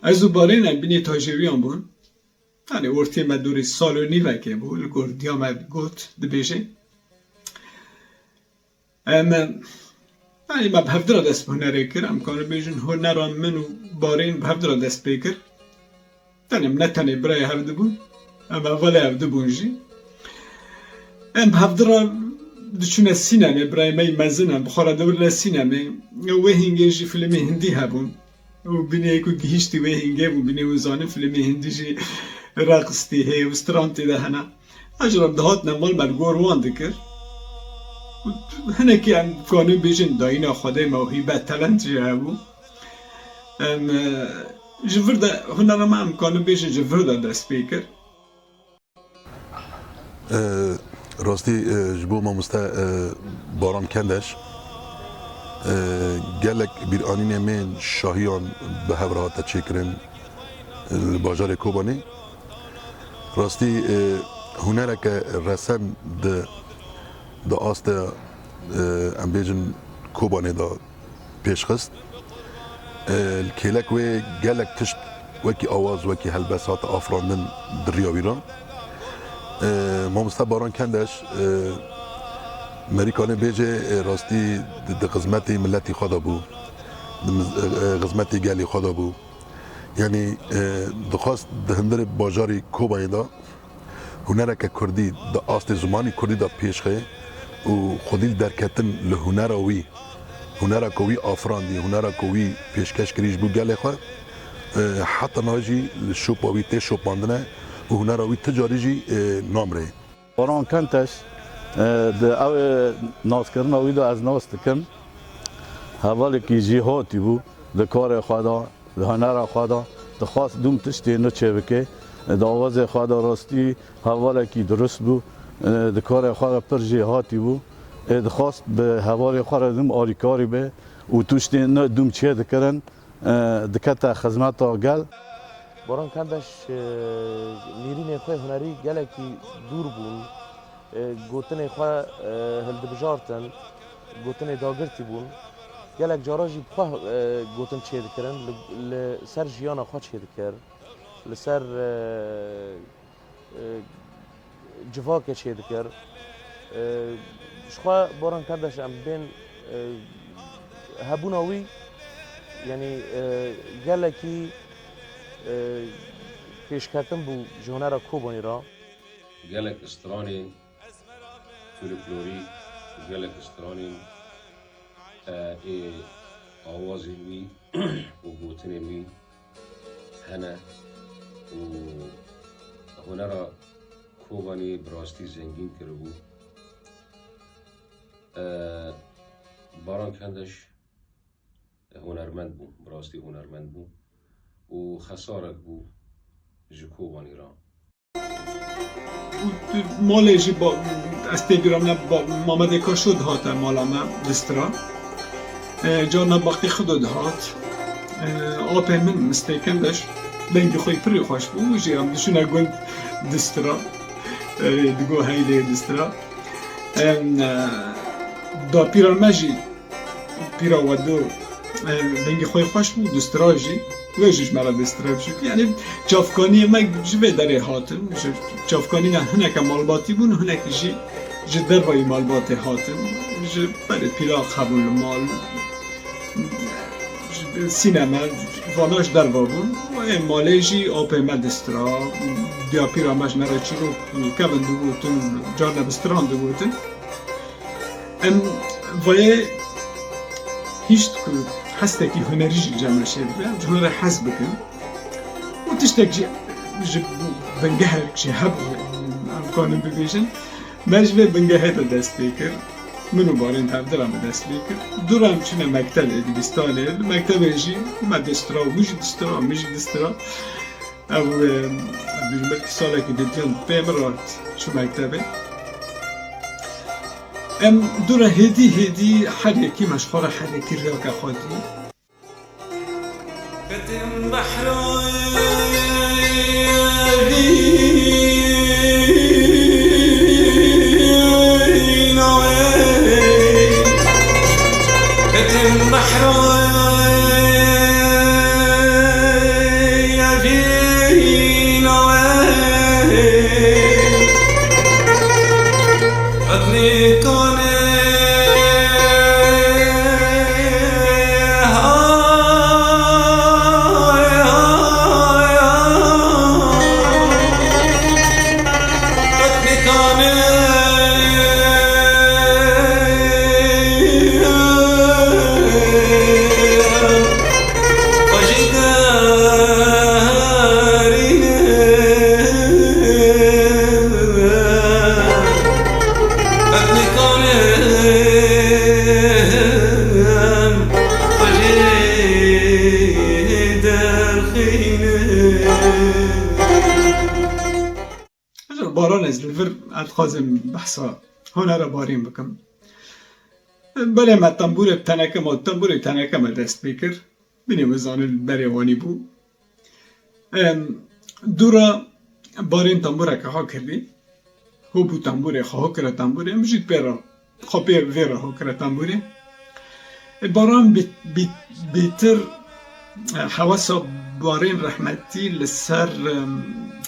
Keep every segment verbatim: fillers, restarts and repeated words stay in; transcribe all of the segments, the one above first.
Ez û Barîn em binê tajêwiyan bûn. Yanî ortê me dorê sal û nîvekê bû, li gor diya me got, dibêje. Em, yanî me bi hevdira dest bi hunerê kir, em karin bêjin hunera min û Barîn bi hevdira dest pê kir. Tenê em ne tenê birayê hev dibûn, em hevalê hev dibûn jî. Em bi hevdira diçûne sînemê, birayê me yî mezin e, bi xwe re dibirin sînemê. Wê hîngê jî filmê hindî hebûn. Û binê ku gihîştî wê hîngê bû, binê wê zanî filmê hindî jî reqs tê heye û stran tê de hene. Ez jî re dihatine mal me li gor wan dikir. Û hinekî em kanin bêjin dayîna Xwedê mewhîbe, talent jî hebû. Em, e, ji vir de hunera me em kanin bêjin ji vir de dest pê kir. E, rastî, e, ji bo mamoste, e, Baran Kendeş, e, gelek bîranînê me yên şahiyan bi hev re hate çêkirin, e, li bajarê Kobanê. Rastî, e, hunereke resen di, di aste, e, em bêjin Kobanê de pêş xist. E, li kêlek wê gelek tişt wekî awaz, wekî helbest hate afirandin di riya wî re. E, Mamoste Baran Kendeş, e, merî kanê bêjê, e, rastî di, di xizmetê miletî xwe de bû, di miz-, e, e, xizmetê gelê xwe de bû. Yanî, e, dixwest di hundirê bajarê Kobanê de hunereke kurdî di astê zimanî kurdî de pêşxe û xwedî li derketin li hunera wî, hunera ku wî afirandî, hunera ku wî pêşkeş kirî ji bo gelê xwe, e, heta niha jî li şopa wî tê şopandine û hunera wî ti carî jî, e, namrê. Baran Kenteş, e, di ew, e, naskirina wî de ez nas dikim. Hevalekî jêhatî bû di karê xwe de, di hunera xwe de. Dixwest dûm tiştê nû çêbike. E, di awazê xwe de rastî hevalekî dirust bû. E, di karê xwe de pir jêhatî bû. E, dixwest bi hevalê xwe re dûm alîkarî be û tiştê nû dûm çêdikirin. E, dikete xizmeta gel. Baran Kendeş, e, nêrînên xwe hunerî gelekî dûr bûn. E, gotinê xwe, e, hildibijartin, gotinê dagirtî bûn. Gelek cara jî bi xwe, e, gotin çêdikirin, li, li ser jiyana xwe çêdikir, li ser, e, e, civakê çêdikir. E, ji xwe Boran Kendeş em bên, e, hebûna wî, yanî, e, gelekî, e, pêşketin bû ji hunera Kobanî re. Gelek stranên folklorîk, gelek stranên, e, ê awazên wî û gotinên wî hene û hunera Kobanê bi rastî zengîn kiribû. E, Baran Kendeş hunermend bû, bi rastî hunermend bû û xesarek bû ji Kobanî re. Û malê jî ba-, ez tê bîra me ba-, Mamedê Kaşo dihate mala me distira. E, carna Baqî Xido dihat. E, apê min Mistê Kendeş dengê xwe pirî xweş bû. Wî jî em diçûne gund distira. E, digo heylê distira. Em, e, dapîra me jî Pîra we do, e, dengê xwe xweş bû, distira jî. Wê jî ji me re distira biçûk. Yanî çavkaniyê me ji vê derê hatin, ji çavkanîna hineke malbatî bûn û hinekî jî ji dervayî malbatê hatin. Ji berê pîra hebûn li mal, ji sîneme, vana ji derva bûn. Ê malê jî apê me distira, diyapîra me ji me re çîrok kevin digotin, carna bi stran digotin. Em vayê hişt ku hestekî hunerî jî li cem me çêbibe, em ji hunere hez bikin. Û tiştek jî ji bingehek jî hebû, em karin bibêjin. Me ji vê bingehê de dest pê kir. Min û Barên hevdira me dest pê kir. Dû re em çûne mektebê, dibistanê. Li mektebê jî me distira û min jî distira, min jî distira. Ew, e, em bêjin belkî salekî didiyan pê min re çû mektebê. Em dû re hêdî hêdî her yekî me ji xwe re her yekî rêyeke xwe dî. Ketim behra vîna wê. Ketim behra vîna wê. Qet nîkanê Baran, ez li vir ez dixwazim behsa hunera Barên bikim. Belê me tembûrê teneke, ma tembûrê teneke me dest pê kir. Bînê min zanin berê wanî bû. Em, dû re Barên tembûreke xwe kirdî. Ho bû tembûrê xwe, ho kire tembûrê. Em jî pê re, xwe pê vê re ho kire tembûrê. E, Baran bê-, bê-, bêtir, e, hewesa Barên rehmetî li ser, em,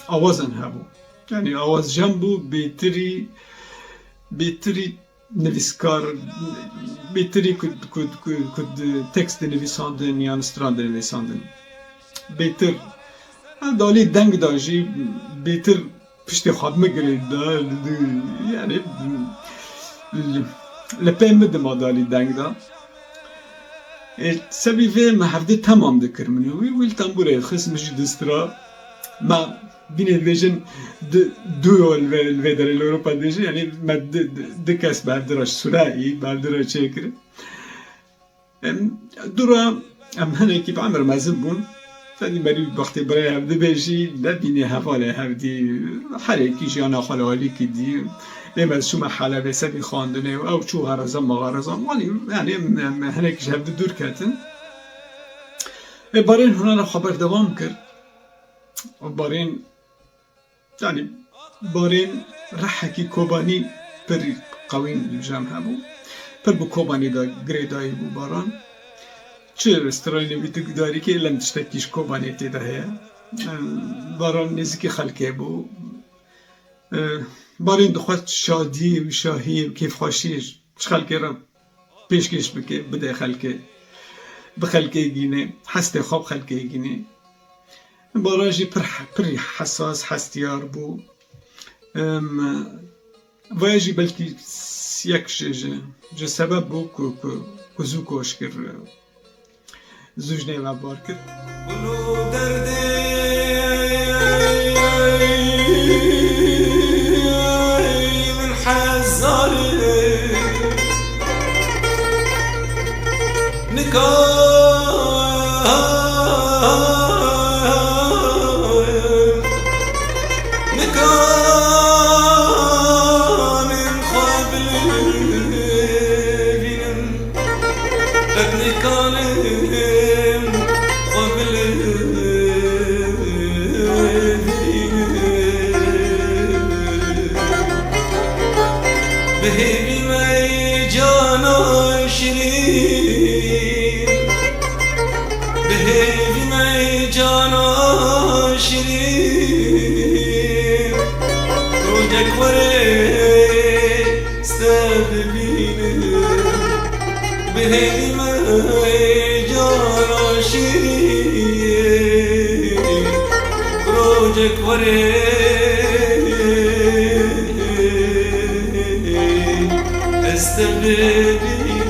awazan hebû. Yanî awaz jem bû, bêtirî, bêtirî nivîskar, bêtirî ku, ku, ku, ku di tekst dinivîsandin yan stran dinivîsandin. Bêtir, ev dalî deng de jî bêtir piştê xwe bi min girêdida, yanî li, li pê min dima dalî deng de. Ê, sebî vê me hevdî temam dikir min û wî, wî li tembûrê dixist, min jî distira. Me bînê dibêjin du, duo li vê, li vê derê li Ewropa dibêjin, yanî me du, du, du kes bi hevdira ji sûreyî, bi hevdira çêkirin. Em, dû re em hinekî bi emir mezin bûn. Fedî merî wextê birayê hev dibêjî, nebînê hevalê hevdî, her yekî jiyana xwe li alîkî dî. Ê me çûme Helebê sebî xwendinê û ew çû xerezan, me xerezan. Wanî, yanî em, em hinek ji hev dûr ketin. Ê Barên hunera xwe berdewam kir. Û Barên, yanî Barên rehekî Kobanî pir qewîn li cem hebû. Pir bi Kobanî de girêdayî bû Baran. Çi stranê wî tu gudarî kê, lem tiştekî ji Kobanê tê de heye. Em, Baran nêzîkî xelkê bû. E, Barên dixwest şadiyê û şahiyê û kêfxweşiyê ji xelkê re pêşkêş bike, bide xelkê. Bi xelkê gîne, hestê xwe bi xelkê gîne. Baran jî pir, pir hesas, hestiyar bû. Em, Vaya jî belkî yek ji, ji, ji sebeb bû ku, ku, ku zû koç kir, zû jinê ve bar kir. Gul û derdê min hezar e. Nika Nikanim xwe bilivînim, qet nikanim xwe bilivînim. Bi hêvî me cana şirîn. Bi hêvî me cana şirîn, rojek were te bibînim. Bi hêvî me cana şirîn, rojek were ez te bibînim.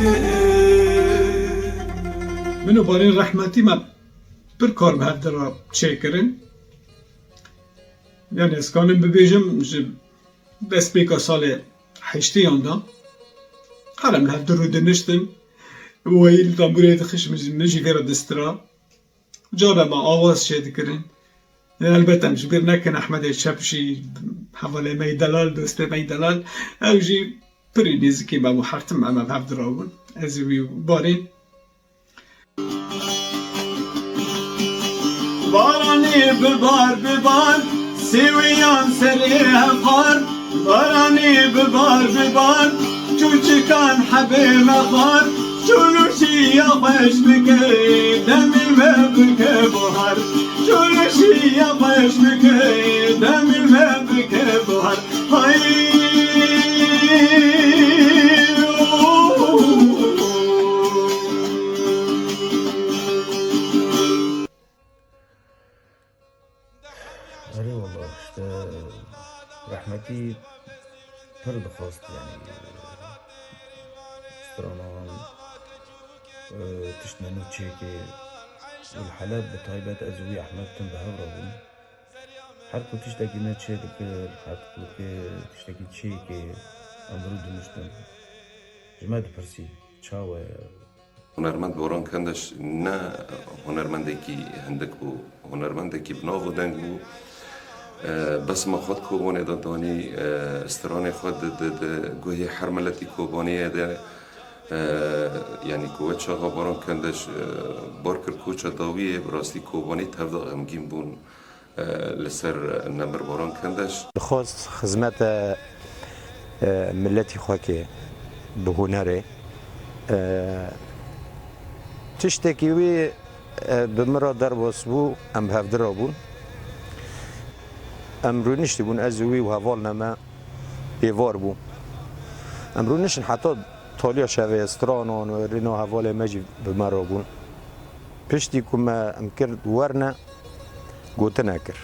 Min û Barên rehmetî me pir kar bi hev de re çêkirin. Yanî ez kanim bibêjim, ji destpêka salê heştêyan de Her em li hev du rû diniştin. Wayî li tembûrê dixist, min jî, min jî vê re distira. Cara me awaz çêdikirin. Elbet em ji bîr nekin Ehmedê Çep jî hevalê me yî delal, dostê me yî delal. Ew jî pirî nêzikî me bû, her tim em hev dirabûn. Ez û wî û Barîn. Baranî bibar, bibar, sêwiyan serê hevxar. Baranî bibar, bibar, çûçikan hebê me xwar. Çûlûşiya xweş bike, demê me bike buhar. Çûlûşiya xweş bike, demê me bike buhar. Hay! Erê wala, işte, rehmetî pir dixwest, yani, stranan, e, tiştine nû çêkê, û li Heleb bi taybet ez û wî Ehmed tim bi hev re bûn. Her ku tiştekî ne çê dikir, her ku tiştekî çêkê, em bi rû diniştin. Ji me dipirsî, çawa ye? Hunermend Boran Kendeş ne hunermendekî hindik bû, hunermendekî bi nav û deng bû. E, besma xwe di Kobanê de danî, e, stranê xwe di, di, di guhê her miletî Kobaniyê de, e, yanî ku we çaxa Boran Kendeş, e, bar kir koça dawiyê, bi rastî Kobanî tevda xemgîn bûn, e, li ser Nemir Boran Kendeş. Dixwest xizmete, e, miletî xwe ke bi hunerê. E, tiştekî wî, e, bi min re derbas bû, em bi hev di re bûn. Em rûniştî bûn, ez û wî û hevalne me êvar bû. Em rûniştin heta taliya şevê stranan û rêna hevalê me jî bi me re bûn. Piştî ku me em kir werne, gotine kir.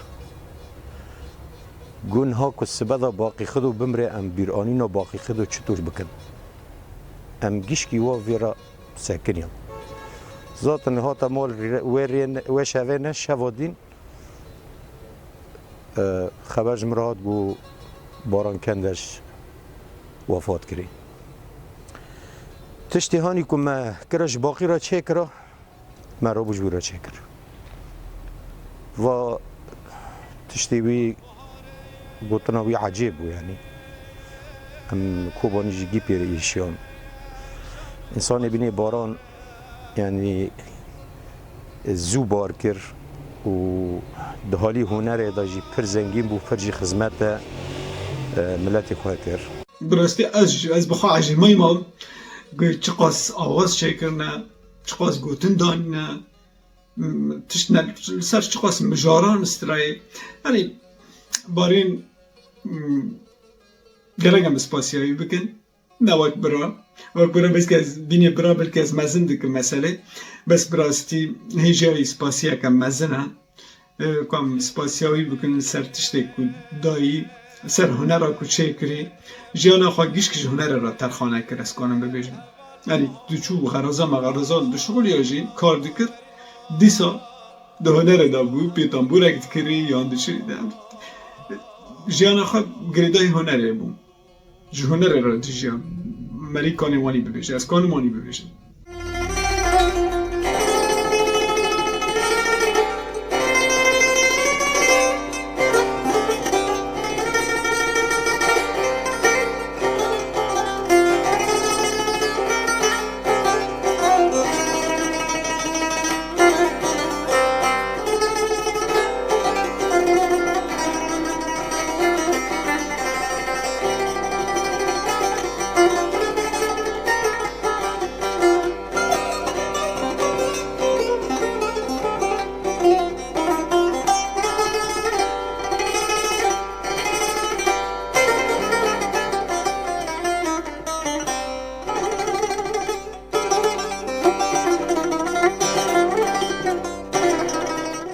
Got niha ku sibe de Baqî Xido bimre, em bîranîna Baqî Xido çitur bikin. Em gişkî wa vê re sekiniyan. Zaten hate mal rê-, wê rê-, wê şevê ne, şeva dîn, e, xeber ji min re hat, got Baran Kendeş wefat kirî. Tiştê hanî ku me kira ji Baqî re çêkira, me rabû ji wî re çêkir. Va tiştê wî, gotina wî ecêb bû, yanî. Em Kobanî jî gî pê re êşiyan. Însanê bînê Baran, yanî, zû bar kir û di halî hunerê de jî pir zengîn bû, pir jî xizmete, e, miletê xwe kir. Bi rastî ez jî, ez bi xwe ecêbî mam, ku çiqas awaz çêkirine, çiqas gotin danîne, m-, tişt ne, li ser çiqas mijaran strayê. Yanî Barîn, m-, gerek em spasiya wî bikin. Ne wek bira. Wek bira belkî ez bînê bira belkî ez mezin dikim meselê. Bes bi rastî hêjayî spasiyeke mezin e. E, ku em spasiya wî bikin li ser tiştê ku dayî, ser hunera ku çêkirî, jiyana xwe gişk ji hunerê re terxane kir, ez kanim bibêjim. Yanî diçû xeraza mexeraza dişuxuliya jî kar dikir, dîsa di hunerê de bû, pê tembûrek dikirî yan diçû. Jiyana xwe girêdayî hunerê bû. Ji hunerê re dijiya. Merî kanê wanî bibêje, ez kanim wanî bibêjim.